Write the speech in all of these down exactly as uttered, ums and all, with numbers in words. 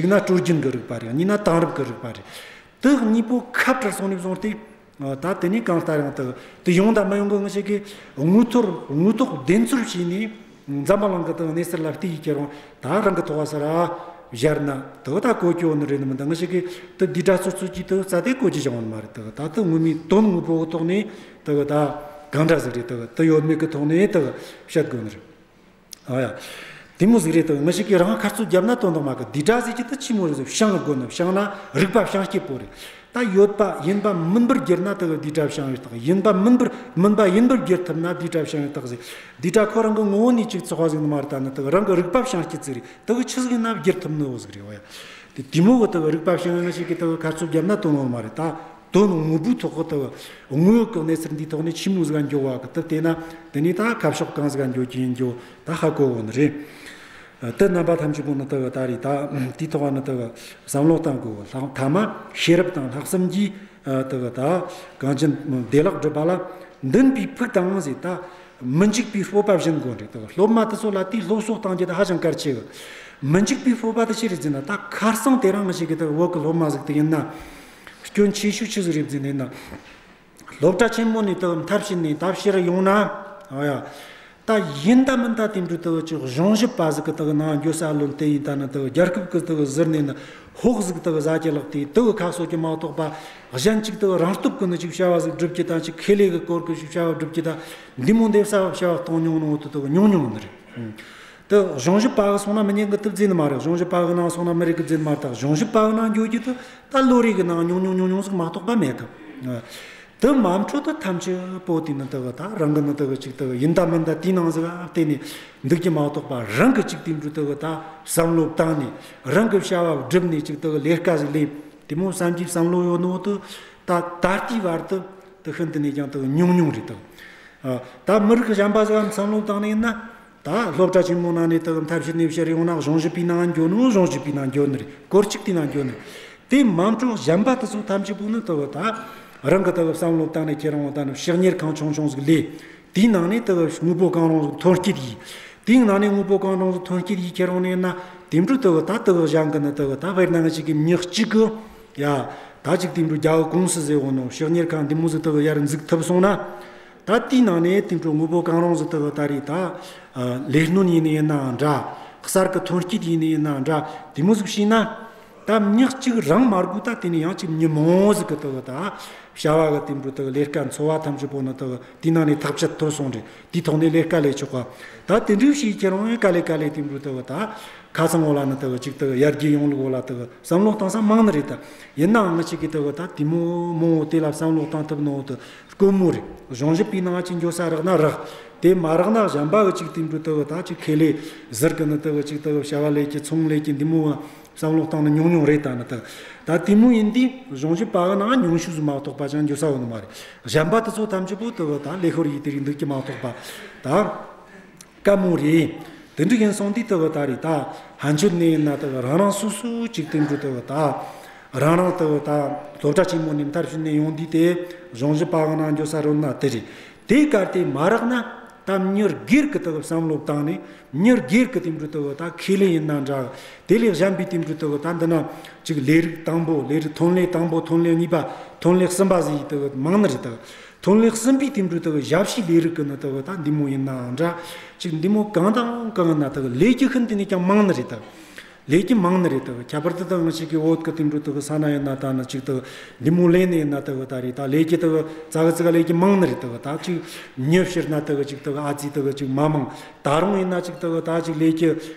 གཅིག་ན་སྲོལ་རྒྱུན་གྱི་རིག་པ་རེད། གཉིས་ན་དེང་རབས་ཀྱི་རིག་པ་རེད། དེ་གཉིས་པོ་ཁ་བྲལ་སོང་ནས་བཟུང་སྟེ། ད་དེ་ནས་གང་ལྟར་ཡང་དེ་དེ་ཡོང་དང་མི་ཡོང་གི་ངེད་ཅག་གིས་དངོས་ཐོག་དངོས་ཐོག་བདེན་འཚོལ་བྱས་ནས། འཛམ་བུ་གླིང་གི་དེ་གནས་ཚུལ་ལ་བལྟས་ཡི་ཁྱེར་འོང་ད་རང་གི་ཐོག་ས་ར་བཞར་ན་དེ་ད་གོ་སྐྱོ་ནི་རེད་ནི་མི་འདུག་ངེད་ཅག་གིས་དེ་བསྡུས་གྲྭ་སོ་སོ་གྱིས་དེ་རྩ་དེ་གོ་རྒྱུ་བྱུང་བ་མ་རེད། དེ་ད་དེ་དངོས་མའི་དོན་དངོས་པོ་གི་ཐོག་ནས་དེ་ད་གང་འདྲ་ཟིག་རེད། དེ་དེ་ཡོད་མེད་ཀྱི་ཐོག་ནས་དེ་བཤད་དགོས་ནི་རེད། ཨ་ཡ། དེ་མོ་ཟིག་རེད་དང་། ངེད་ཅག་གིས་རང་ཁ་རྩོད་བརྒྱབ་ན་དོན་དག་མ་གི། བསྡུས་གྲྭ་ཟེར་གྱི་དེ་ཆི་མོ་རེད་ཟེར། བྱང་དགོས་ནི། བྱང་ན་རིག་པ་བྱང་སྐྱེད་པོ་རེད། ད་ཡོད་པ་ཡིན་པ་མིན་པར་བསྒྱུར་ན་དེ་གི་བསྡུས་གྲྭ་བྱང་ཡོད་རྟགས། ཡིན་པ་མིན་པར་མིན་པ་ཡིན་པར་བསྒྱུར་ཐུབ་ན་བསྡུས་གྲྭ་བྱང་ཡོད་རྟགས་ཟེར། བསྡུས་གྲྭ་ཁོ་རང་གི་ངོ་བོ་ནས་ཅིག་ཚོགས་པ་ཟིག་ནི་མ་རེད། ད་ནི་དེ་གི་རང་གི་རིག་པ་བྱང་སྐྱེད་ཟིག་རེད། དེ་གི་ཆི་ཟིག་ཡིན་ན་བསྒྱུར་ཐུབ་ནི་བོ་ཟིག་རེད། འོ་ཡ། དེ་དེ་མོ་གི་དེ་གི་རིག་པ་བྱང་ཡོད། ངེད་ཅག་གིས་དེ་གི་ཁ་རྩོད་བརྒྱབ་ན་དོན་དག་མ་རེད། ད་དོན་དངོས་པོའི་ཐོག་གི་དེ་གི་དངོས་ཡོད་ཀྱི་གནས་ཚུལ་འདིའི་ཐོག་ནས་ཆི་མོ་ཟིག་ག་འགྱོ་བ་གི་དེ་བལྟས་ན། དེ་ནས་ད་ཁ་ཕྱོགས་གང་ཟིག་ག་འགྱོ་རྒྱུ་ཡིན་རྒྱུ་ད་ཧ་གོ་འོང་ནི་རེད། དེ་རྣམ་པ་ཐམས་ཅད་པོ་ནི་དེ་གི་ད་རེད། ད་དེའི་ཐོག་ནི་དེ་གི་བསམ་བློ་བཏང་དགོས། ལྷག་ཐ་མ་ཤེས་རབ་དང་ལྷག་བསམ་གྱིས་དེ་གི་ད་གངས་ཅན་བདེ་བླག་སྒྲུབ་པ་ལ་འདུན་པའི་ཕུགས་དང་ཟེར། ད་མི་འཇིགས་པའི་སྤོབས་པ་བཞིན་དགོས་རེད། དེ་གི་སློབ་མ་དེ་ཚོ་ལ་དེའི་སློབ་གསོ་གཏང་རྒྱུ་དེ་ཧ་ཅང་གལ་ཆེ་གི། མི་འཇིགས་པའི་སྤོབས་པ་དེ་ཆི་རེད་ཟེར་ན། ད་ཁ་སང་དེ་རིང་ངེད་ཅག་གི་དེ་གི་བོད་གི་སློབ་མ་ཟིག་དེ་ཡིན་ན། སྐྱོན་ཆེ་ཤོས་ཆི་ཟིག་རེད་ཟེར་ནས་ན། སློབ་གྲྭ་ཆེན་མོ་ནས་དེ་གི་མཐར་ཕྱིན་ནས་ད་ཕྱིར་ཡོང་ན། ཨ་ཡ། ད་ཡིན་ད་མིན་ད་དེ་འདྲ་དེ་གི་ཅིག་གཞུང་ཞབས་པ་ཟིག་གི་དེ་གི་ནང་འགྱོ་ས་ལོན་དེ་ཡིན། ད་ནི་དེ་གི་རྒྱལ་ཁབ་ཀྱི་དེ་གི་ཟུར་ནས་ནི་ཧོག་ཟིག་དེ་གི་ཟ་རྒྱུ་ལག་དེ་དེ་གི་ཁ་གསོ་རྒྱུ་མ་གཏོགས་པ། གཞན་ཅིག་དེ་གི་རང་སྟོབས་ཀྱིས་ནི་ཅིག་བྱ་བ་ཟིག་སྒྲུབ་རྒྱུ་དང་། ཅིག་ཁེ་ལས་ཀྱི་སྐོར་གྱི་ཅིག་བྱ་བ་སྒྲུབ་རྒྱུ་དང་། འདི་མོ་འདེབས་ས་བྱ་བ་གཏོང་མྱོང་ནོ་བོ་དེ་དེ་གི་ཉུང་ཉུང་ནི་རེད། དེ་གཞུང་ཞབས་པ་གི་སོང་ན་མི་ཉན་གི་དེ་བརྫིས་ནི་མ་རེད། གཞུང་ཞབས་པ་གི་ནང་སོང་ན་མི་རིགས་གི་བརྫིས་ནི་མ་རེད། ད་གཞུང་ཞབས་པ་གི་ནང་འགྱོ་རྒྱུ་དེ་ད་ལོ་རེ་གི་ནང་ཉུང་ཉུང་ཉུང་ཉུང་ཟིག་མ་གཏོགས་པ་མེད་གི། དེ་མ་འཕྲོ་དེ་ཐམས་ཅད་པོ་དེ་ནི་དེ་གི་ད་རང་གི་ནི་དེ་གི་ཅིག་དེ་གི་ཡིན་ད་མིན་ད་དེའི་ནང་ཟིག་ག་བལྟས་ནས་འདུག་རྒྱུ་མ་གཏོགས་པ། རང་གི་ཅིག་དེ་འདྲ་དེ་གི་ད་བསམ་བློ་བཏང་ནས་རང་གི་བྱ་བ་བསྒྲུབས་ནས་ཅིག་དེ་གི་ལས་ཀ་ཟིག་ལས་དེ་མོ་བསམ་གྱི་བསམ་བློ་ཡོད་ནོ་དེ་ད་ད་ལྟའི་བར་དུ་དེ་ཤིན་ཏུ་ནས་ཀྱང་དེ་གི་ཉུང་ཉུང་རེད་དོ། ད་མི་རིགས་གཞན་པ་ཟིག་ག་བསམ་བློ་བཏང་ནས་ཡིན་ན། ད་སློབ་གྲྭ་ཆེན་མོ་ནང་ནས་དེ་གི་མཐར་ཕྱིན་ནས་ཕྱིར་ཡོང་ན་གཞུང་ཞབས་པའི་ནང་འགྱོ་ནོ། གཞུང་ཞབས་པའི་ནང་འགྱོ་ནི་རེད། སྐོར་གཅིག་དེའི་ནང་འགྱོ་ནི་རེད། དེ་མ་འཕྲོ་གཞན་པ་དེ་ཚོ་ཐམས་ཅད་པོ་ནི་དེ་གི་ད་རང་གི་དེ་གི་བསམ་བློ་བཏང་ནས་ཁྱེར་འོང་། ད་ནི་ཕྱག་གཉེར་ཁང་ཆུང་ཆུང་ཟིག་ལས། དེའི་ནང་ནས་དེ་གི་དངོས་པོ་གང་རུང་ཟིག་ཐོན་སྐྱེད་ཡིས། དེའི་ནང་ནས་དངོས་པོ་གང་རུང་ཟིག་ཐོན་སྐྱེད་ཡིས་ཁྱེར་འོང་ནས་ཡིན་ན། དེ་འདྲ་དེ་གི་ད་དེ་གི་གཞན་གི་ནི་དེ་གི་ད་དཔེར་ན་ང་ཅིག་གི་མྱི་གཅིག་གི་ཡ། ད་ཅིག་དེ་འདྲ་རྒྱ་བོད་ཀུང་སི་ཟེར་འོང་ནོ། ཕྱག་གཉེར་ཁང་འདི་མོ་ཟིག་དེ་གི་ཡར་འཛུགས་ཐུབ་སོང་ན། ད་དེའི་ནང་ནས་དེ་འདྲ་དངོས་པོ་གང་རུང་ཟིག་དེ་གི་ད་རེད། ད་ལས་སྣོན་ཡིན་ནི་ཡིན་ནའང་འདྲ། གསར་གི་ཐོན་སྐྱེད་ཡིན་ནི་ཡིན་ནའང་འདྲ། དེ་མོ་ཟིག་བྱས་ན། ད་མྱི་གཅིག་རང་མ་དགོས། ད་དེ་ནས་ཡང་ཅིག་མྱི་མང་བོ་ཟིག་གི་དེ་གི་ད་བྱ་བ་གི་དེ་འདྲ་དེ་གི་ལས་ཀ་འཚོ་བ་ཐམས་ཅད་པོ་ནི་དེ་གི་དེའི་ནང་ནས་ཐག་གཅོད་ཐུབ་སོང་རེད། དེའི་ཐོག་ནས་ལས་ཀ་ལས་ཆོག་ག། ད་དེ་འདྲ་བྱས་ཁྱེར་འོང་ཡང་ག་ལེ་ག་ལེ་དེ་འདྲ་དེ་གི་ད་ཁ་ཚང་བོ་ལ་ནི་དེ་གི་ཅིག་དེ་གི་ཡར་རྒྱས་ཡོང་ལུགས་བོ་ལ་དེ་གི་བསམ་བློ་བཏང་ས་མང་ནི་རེད། ད་ཡིན་ནའང་ང་ཅིག་གིས་དེ་གི་ད་དེ་མོ་མང་བོ་དེ་ལ་བསམ་བློ་བཏང་ཐུབ་ནོ་དེ་དཀོན་མོ་རེད། གཞུང་ཞབས་པའི་ནང་ཅིག་འགྱོ་ས་རག་ན་རག། དེ་མ་རག་ན་གཞན་པ་གི་ཅིག་དེ་འདྲ་དེ་གི་ད་ཅིག་ཁེ་ལས་ཟུར་གི་ནི་དེ་གི་ཅིག་དེ་གི་བྱ་བ་ལས་ཀྱི་ཚོང་ལས་ཀྱི་འདི་མོ་བ་བསམ་བློ་བཏང་ནི་ཉུང་ཉུང་རེད། ད་ནི་ད་ད་དེ་མོ་ཡིན་དུས་གཞུང་ཞབས་པ་གི་ནང་ཉུང་ཤོས་སུ་མ་གཏོགས་པ་ཅང་འགྱོ་ས་ཡོད་ནི་མ་རེད། གཞན་པ་དེ་ཚོ་ཐམས་ཅད་པོ་དེ་གི་ད་ལས་ཤོར་ཡིས་དེ་རིགས་འདུག་གི་མ་གཏོགས་པ་ད་དཀའ་མོ་རེད། དེ་འདྲ་ཡིན་སོང་དུས་དེ་གི་ད་རེད། ད་ཕན་ཆོད་ནས་ཡིན་ན་དེ་གི་རང་རང་སོ་སོ་ཅིག་དེ་འདྲ་དེ་གི་ད་རང་རང་དེ་གི་ད་སློབ་གྲྭ་ཆེན་མོ་ནས་མཐར་ཕྱིན་ནས་ཡོང་དུས་དེ་གཞུང་ཞབས་པ་གི་ནང་འགྱོ་ས་རོལ་ན་དེ་རེད། དེ་གལ་ཏེ་མ་རག་ན། ད་མྱི་སྒེར་གི་དེ་གི་བསམ་བློ་བཏང་ནས། མྱི་སྒེར་གི་དེ་འདྲ་དེ་གི་ད་ཁེ་ལས་ཡིན་ན་འདྲ། དེ་ལས་གཞན་པའི་དེ་འདྲ་དེ་གི་ད་འདི་ན་ཅིག་ལས་རིགས་དང་པོ། ལས་རིགས་ཐོན་ལས་དང་པོ། ཐོན་ལས་གཉིས་པ། ཐོན་ལས་གསུམ་པ་ཟེར་ཡི་དེ་གི་མང་ནི་རེད། དེ་གི་ཐོན་ལས་གསུམ་པའི་དེ་འདྲ་དེ་གི་ཞབས་ཕྱིའི་ལས་རིགས་གི་ནི་དེ་གི་ད་འདི་མོ་ཡིན་ན་འདྲ། ཅིག་འདི་མོ་གང་དང་གང་ཡིན་ན་དེ་གི་ལས་རྒྱུ་ཤིན་ཏུ་ནས་ཀྱང་མང་ནི་རེད། དེ་གི་ལས་ཀྱི་མང་ནི་རེད། དེ་གི་ཁྱད་པར་དུ་ད་ང་ཅིག་གི་བོད་གི་དེ་འདྲ་དེ་གི་ས་ན་ཡིན་ན། ད་ནི་ཅིག་དེ་གི་འདི་མོ་ལས་ནི་ཡིན་ན་དེ་གི་ད་རེད། ད་ལས་ཀྱི་དེ་གི་ཙ་གི་ཙི་གི་ལས་ཀྱི་མང་ནི་རེད། དེ་གི་ད་ཅིག་མྱི་ཕྱིར་ན་དེ་གི་ཅིག་དེ་གི་ཨ་ཙི་དེ་གི་ཅིག་མ་མང་། ད་རུང་ཡིན་ན་ཅིག་དེ་གི་ད་ཅིག་ལས་ཀྱི་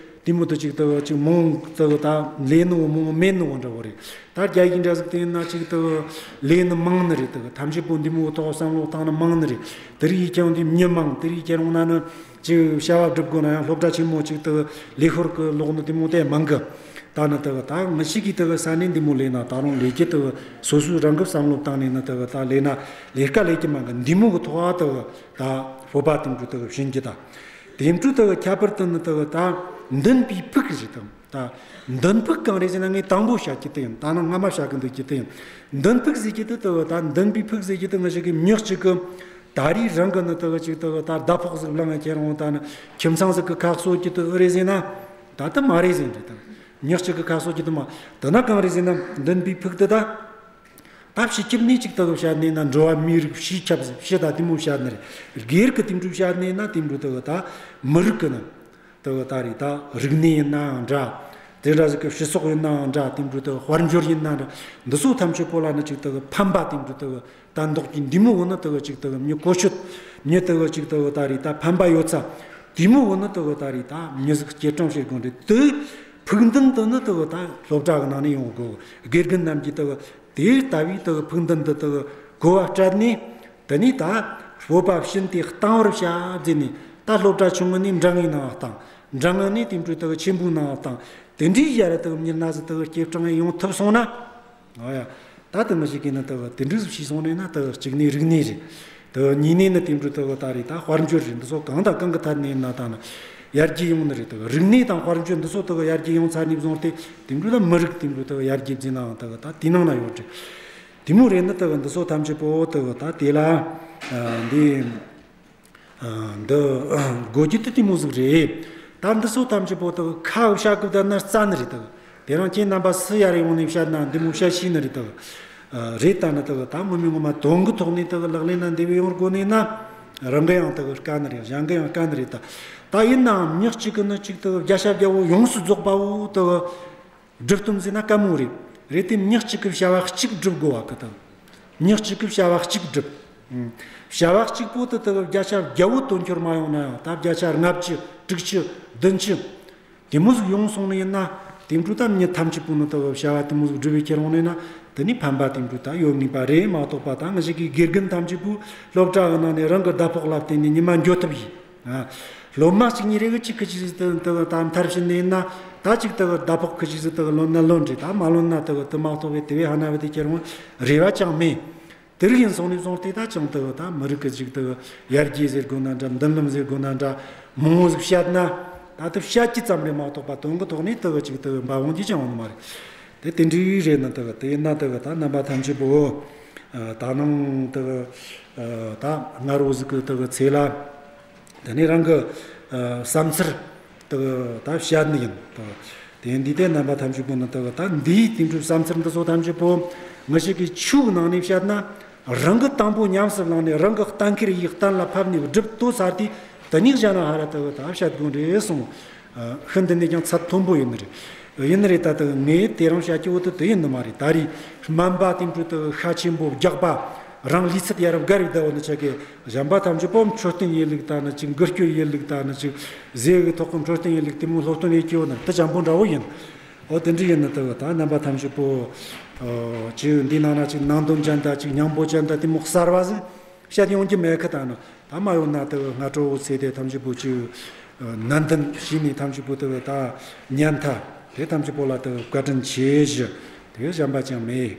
དེ་མོ་དེ་ཅིག་དེ་གི་ཅིག་མང་དེ་གི་ད་ལས་ནི་བོ་མང་མེད་ནི་བོ་འདྲ་བོ་རེད། ད་རྒྱ་ཡིག་འདྲ་ཟིག་དེ་ཡིན་ན་ཅིག་དེ་གི་ལས་ནི་མང་ནི་རེད། དེ་གི་ཐམས་ཅད་པོ་འདི་མོ་ཐོག་བསམ་བློ་བཏང་ན་མང་ནི་རེད། དེ་རིགས་ཡིག་ཀྱང་འདི་མྱི་མང་། དེ་རིགས་ཀྱང་རུང་ན་ནི། ཅིག་བྱ་བ་སྒྲུབ་དགོས་ན་ཡང་སློབ་གྲྭ་ཆེན་མོ་ཅིག་དེ་ལས་ཤོར་གི་ལོག་ནི་དེ་མོ་དེ་མང་གི། ད་ནི་དེ་གི་ད་ང་ཅིག་གིས་དེ་གི་ས་ནས་འདི་མོ་ལས་ན། ད་རུང་ལས་ཀྱི་དེ་གི་སོ་སོའི་རང་གི་བསམ་བློ་བཏང་ནས་ནི་དེ་གི་ད་ལས་ན་ལས་ཀ་ལས་ཀྱི་མང་གི། འདི་མོ་གི་ཐོག་དེ་གི་ད་སྤོབས་པ་དེ་འདྲ་དེ་གི་བྱིན་གྱི། ད་དེ་འདྲ་དེ་གི་ཁྱད་པར་དུ་ནི་དེ་གི་ད་འདུན་པའི་ཕུགས་ཞིག་དང་། ད་འདུན་ཕུགས་གང་རེད་ཟེར་ན། ངས་དང་པོ་བཤད་ཀྱི་དེ་ཡིན། ད་ནི་སྔ་མ་བཤད་ཀྱི་འདུག་ཀྱི་དེ་ཡིན། འདུན་ཕུགས་ཟེར་གྱི་དེ་དེ་གི་ད་འདུན་པའི་ཕུགས་ཟེར་གྱི་དེ་ང་ཅིག་གི་མྱི་གཅིག་གི། ད་རེས་རང་གི་ནི་དེ་གི་ཅིག་དེ་གི་ད་ཟླ་ཕོགས་ཟིག་བླངས་ཡ་ཁྱེར་འོང་། ད་ནི་ཁྱིམ་ཚང་ཟིག་གི་ཁ་གསོ་གི་དེ་ཨེ་རེད་ཟེར་ན། ད་དེ་མ་རེད་ཟེར་འདྲ་དང་ ཉག་གཅིག་གི་ཁ་གསོ་གྱི་དུ་མ། དེ་ན་གང་རེད་ཟེར་ན། འདུན་པའི་ཕུག་དེ་ད། ད་ཕྱི་ཁྱབ་ནས་ཅིག་དག་བཤད་ནས་ན། འགྲོ་བ་མིའི་རིགས་ཕྱི་ཁྱབ་ཕྱི་ད་དེ་མོ་བཤད་ནི་རེད། སྒེར་གྱི་དེ་འདྲ་བཤད་ནས་ན། དེ་འདྲ་དག་ད་མི་རིགས་ཀྱི་ནི་དག་ད་རེད། ད་རིག་གནས་ཡིན་ནའང་འདྲ། དེ་འདྲ་ཟིག་གི་སྤྱི་ཚོགས་ཡིན་ནའང་འདྲ། དེ་འདྲ་དག་དཔལ་འབྱོར་ཡིན་ན་འདྲ། འདི་ཚོ་ཐམས་ཅད་པོ་ལ་ནི་ཅིག་དག་ཕན་པ། དེ་འདྲ་དག་ད་མདོག་གི་འདི་མོ་བོ་ནི་དག་ཅིག་དག་མྱི་གོ་ཆོད། མྱི་དག་ཅིག་དག་ད་རེད། ད་ཕན་པ་ཡོད་ཚ། དེ་མོ་བོ་ནི་དག་ད་རེད། ད་མྱི་ཟིག་སྐྱེད་སྲིང་བྱེད་དགོས་རེད། དེ་ཕུགས་འདུན་དུ་ནི་དག་ད་སློབ་གྲྭ་གི་ནང་ནས་ཡོང་དགོས། དགེ་རྒན་རྣམས་ཀྱིས་དག་དེ་ལྟ་བུའི་དག་ཕུགས་འདུན་དུ་དག་གོ་བ་སྤྲད་ནས། དེ་ནས་ད་སྤོབས་པ་བྱིན་ཏེ་བཏང་བར་བྱ་ཟེར་ནས། ད་སློབ་གྲྭ་ཆུང་ངུ་ནས་འདྲ་ངའི་ནང་བཏང་། འདྲ་ངའི་ནས་དེ་འདྲའི་དག་ཆེན་པོའི་ནང་བཏང་། དེ་འདྲའི་ཡར་དག་མྱི་སྣ་ཟིག་དག་སྐྱེད་སྲིང་ཡོང་ཐུབ་སོང་ན། ཨོ་ཡ། ད་དེ་མི་ཞིག་གིས་ནི་དག་དེ་འདྲ་ཟིག་བྱས་སོང་ནས་ན། དག་གཅིག་ནས་རིག་གནས་རེད། དག་གཉིས་ནས་ནི་དེ་འདྲ་དག་ད་རེད། ད་དཔལ་འབྱོར་རེད། འདི་ཚོ་གང་དང་གང་གི་ཐད་ནས་ན་ད་ནི་ཡར་རྒྱས་ཡོང་ནི་རེད། དག་རིག་གནས་དང་དཔལ་འབྱོར་འདི་ཚོ་དག་ཡར་རྒྱས་ཡོང་ཚར་ནས་བཟུང་སྟེ། དེ་འདྲ་ད་མི་རིགས་དེ་འདྲ་དག་ཡར་རྒྱས་བྱས་ནའང་དག་ད་དེ་ནང་ན་ཡོད་རེད། དེ་མོ་རེད་ནི་དག་འདི་ཚོ་ཐམས་ཅད་པོ་དག་ད་དེ་ལ་འདི། འདི་དགོས་རྒྱུ་དེ་དེ་མོ་ཟིག་རེད། ད་འདི་ཚོ་ཐམས་ཅད་པོ་དག་ཁ་བཤད་སྐབས་ད་ན་རྩ་ནི་རེད་དག་དེ་རིང་ཁྱེད་རྣམ་པ་སུ་ཡར་ཡོང་ནས་བཤད་ན་འདི་མོ་བཤད་ཤེས་ནི་རེད་དག་རེད། ད་ནི་དག་ད་ངོ་མ་ངོ་མ་དོན་གྱི་ཐོག་ནས་དག་ལག་ལེན་ན་འདི་བས་ཡོང་དགོས་ནས་ན། རང་གི་ཡང་དག་དཀའ་ནི་རེད། གཞན་གི་ཡང་དཀའ་ནི་རེད། ད་ད་ཡིན་ནའང་མྱི་གཅིག་གི་ནི་གཅིག་དག་བརྒྱ་ཆ་བརྒྱ་བོ་ཡོངས་སུ་རྫོགས་པ་བོ་དག་སྒྲུབ་ཐུབ་ཟེར་ན་དཀའ་མོ་རེད། རེད་དེ་མྱི་གཅིག་གིས་བྱ་བ་གཅིག་སྒྲུབ་དགོས་བ་གི་དང་། མྱི་གཅིག་གིས་བྱ་བ་གཅིག་སྒྲུབ། ཨང་། བྱ་བ་གཅིག་པོ་དེ་དག་བརྒྱ་ཆ་བརྒྱ་བོ་དོན་འཁྱོལ་མ་ཡོང་ན་ཡང་། ད་བརྒྱ་ཆ་ལྔ་བཅུ་དྲུག་ཅུ་བདུན་ཅུ་དེ་མོ་ཟིག་ཡོང་སོང་ནི་ཡིན་ན། དེ་འདྲ་ད་མྱི་ཐམས་ཅད་པོ་ནི་དག་བྱ་བ་དེ་མོ་ཟིག་སྒྲུབ་པའི་ཁྱེར་འོང་ནི་ཡིན་ན། དེ་ནི་ཕན་པ་དེ་འདྲ་ད་ཡོད་ངེས་པ་རེད་མ་གཏོགས་པ། ད་ང་ཞིག་གི་དགེ་རྒན་ཐམས་ཅད་པོ་སློབ་གྲྭ་གི་ནང་ནས་རང་གི་ཟླ་ཕོགས་ལ་བརྟེན་ནས་ཉི་མ་འགྱོ་ཐུབ་ཡིན། ཨ། སློབ་མ་གཅིག་གཉིས་རེ་གི་གཅིག་གི་གཅིག་ཟིག་དེ་དེ་ད་མཐར་ཕྱིན་ནས་ཡིན་ན། ད་གཅིག་དེ་ཟླ་ཕོགས་གི་གཅིག་ཟིག་དེ་ལོན་ན་ལོན་རེད། ད་མ་ལོན་ན་དེ་དེ་མ་གཏོགས་པའི་དེ་བས་ཧ་ན་བའི་དེ་ཁྱེར་འོང་རེ་བ་ཅང་མེད། དེ་རིགས་ཡིན་སོང་ནས་བཟུང་སྟེ། ད་ཅང་དེ་ད་མི་རིགས་གི་གཅིག་དེ་ཡར་རྒྱས་ཟེར་དགོས་ན་འདྲ། མདུན་ལམ་ཟེར་དགོས་ན་འདྲ། མང་བོ་ཟིག་བཤད་ན། ད་དེ་བཤད་རྒྱུ་ཙམ་རེད་མ་གཏོགས་པ། དོན་གི་ཐོག་ནས་དེ་གཅིག་དེ་འབབ་འོང་རྒྱུ་ཅང་འོང་ནི་མ་རེད། དེ་དེ་འདྲའི་རེད་ན་དེ་དེ་ཡིན་ན་དེ་ད་རྣམ་པ་ཐམས་ཅད་པོ། ད་ནང་དེ་ད་སྔ་རོ་ཟིག་གི་དེ་ཚེ་ལ། དེ་ནས་རང་གི་ཨ་བསམ་ཚུལ་དེ་ད་བཤད་ནི་ཡིན། དེ་འདི་དེ་རྣམ་པ་ཐམས་ཅད་པོ་ནི་དེ་ད་འདིའི་དེ་འདྲའི་བསམ་ཚུལ་འདི་ཚོ་ཐམས་ཅད་པོ་ང་ཞིག་གི་ཆོས་ཀྱི་ནང་ནས་བཤད་ན། རང་གི་དང་པོ་ཉམས་སུ་བླངས་ནས། རང་གི་གཏན་འཁེལ་ཡིག་གཏན་ལ་ཕབ་ནས་སྒྲུབ་ཏོ་ཚར་དུས། དེ་ཉིད་གཞན་ལ་ཧ་ར་དེ་ད་བཤད་དགོས་རེད་གསུངས། ཨ་ཤིན་ཏུ་ནས་ཀྱང་ཚད་མཐོན་པོ་ཡིན་ནི་རེད། ཡིན་ནི་རེད། ད་དེ་ངས་དེ་རིང་བཤད་རྒྱུ་བོ་དེ་དེ་ཡིན་ནི་མ་རེད། ད་རེས་སྨན་པ་དེ་འདྲ་དེ་ཤ་ཆེན་པོ་རྒྱགས་པ། རང་ལུས་ཚད་ཡར་བཀར་རེ་བསྡད་ཡོད་ནི་ཆ་གི། གཞན་པ་ཐམས་ཅད་པོ་འཕྲོད་བསྟེན་ཡིན་ལུགས་ད་ནི་ཅིག་འགུལ་སྐྱོད་ཡིན་ལུགས་ད་ནི་ཅིག་ཟས་གི་ཐོག་གི་འཕྲོད་བསྟེན་ཡིན་ལུགས་དེ་མོ་སློབ་སྟོན་ཡེད་ཀྱི་ཡོད་ནི་དེ་འཇམ་པོ་འདྲ་བོ་ཡིན། འོ་དེ་འདྲ་ཡིན་ནི་དེ་ད་རྣམ་པ་ཐམས་ཅད་པོ་ཨོ་ཅིག་འདི་ནང་ན་ཅིག་ནང་དོན་ཅན་ད་ཅིག་སྙིང་པོ་ཅན་ད་དེ་མོ་གསར་བ་ཟིག་བཤད་ཡོང་རྒྱུ་མེད་ཁི། ད་ནི་ད་མ་ཡོང་ན་དེ་སྔ་དྲོ་བོ་ཚེ་དེ་ཐམས་ཅད་པོ་ཅིག་ནན་ཏན་བྱས་ནས་ཐམས་ཅད་པོ་དེ་ད་ཉན་ཐལ། དེ་ཐམས་ཅད་པོ་ལ་དེ་བཀའ་དྲིན་ཆེ་ཞུ། དེ་གཞན་པ་ཅང་མེད།